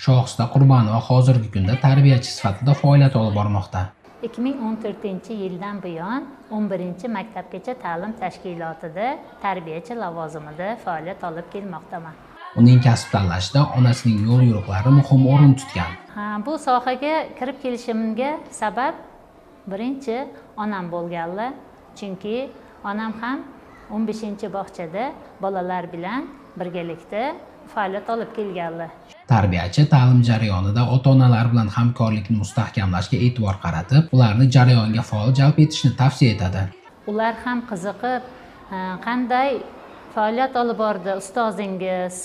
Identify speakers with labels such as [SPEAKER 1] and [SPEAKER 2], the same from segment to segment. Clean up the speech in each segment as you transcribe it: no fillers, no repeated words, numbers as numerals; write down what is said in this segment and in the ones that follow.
[SPEAKER 1] Shohista Qurbanova hozirgi kunda tarbiyachi sifatida faoliyat olib bormoqda.
[SPEAKER 2] 2014-yildan buyon 11-maktabgacha ta'lim tashkilotida tarbiyachi lavozimida faoliyat olib kelmoqdaman.
[SPEAKER 1] Uning kasb tanlashida onasining yo'l yo'riqlari muhim o'rin tutgan.
[SPEAKER 2] Ha, bu sohaga kirib kelishimga sabab birinchi onam bo'lganlar. Chunki onam ham 15-bog'chada bolalar bilan birgalikda faoliyat olib kelganlar.
[SPEAKER 1] Tarbiyachi ta'lim jarayonida ota-onalar bilan hamkorlikni mustahkamlashga e'tibor qaratib, ularni jarayonga faol jalb etishni tavsiya etadi.
[SPEAKER 2] Ular ham qiziqib, qanday faoliyat olib bordi ustozingiz,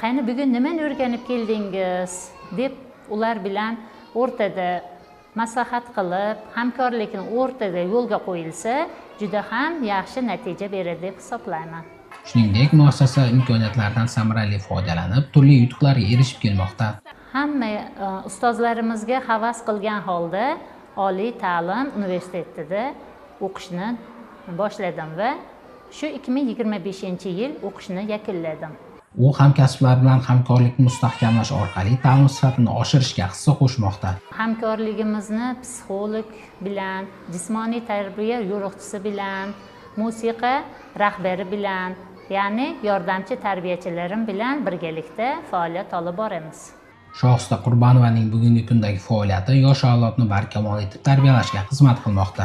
[SPEAKER 2] qani bugun nimani o'rganib keldingiz deb ular bilan o'rtada maslahat qilib, hamkorlikni o'rtada yo'lga qo'yilsa, juda ham yaxshi natija beradi deb hisoblayman.
[SPEAKER 1] Shuningdek, muassasa imkoniyatlaridan samarali foydalanib, turli yutuqlarga erishib kelmoqda.
[SPEAKER 2] Hamma ustozlarimizga havas qilgan holda Oliy ta'lim universitetida o'qishni boshladim va shu 2025-yil o'qishni yakunladim.
[SPEAKER 1] U hamkasblar bilan hamkorlikni mustahkamlash orqali ta'lim sifatini oshirishga hissa qo'shmoqda.
[SPEAKER 2] Hamkorligimizni psixolog bilan, jismoniy tarbiya yo'riqchisi bilan, musiqa rahbari bilan, ya'ni yordamchi tarbiyachilarim bilan birgalikda faoliyat olib boramiz.
[SPEAKER 1] Shohista Qurbanovaning bugungi kundagi faoliyati yosh avlodni barkamol etib tarbiyalashga xizmat qilmoqda.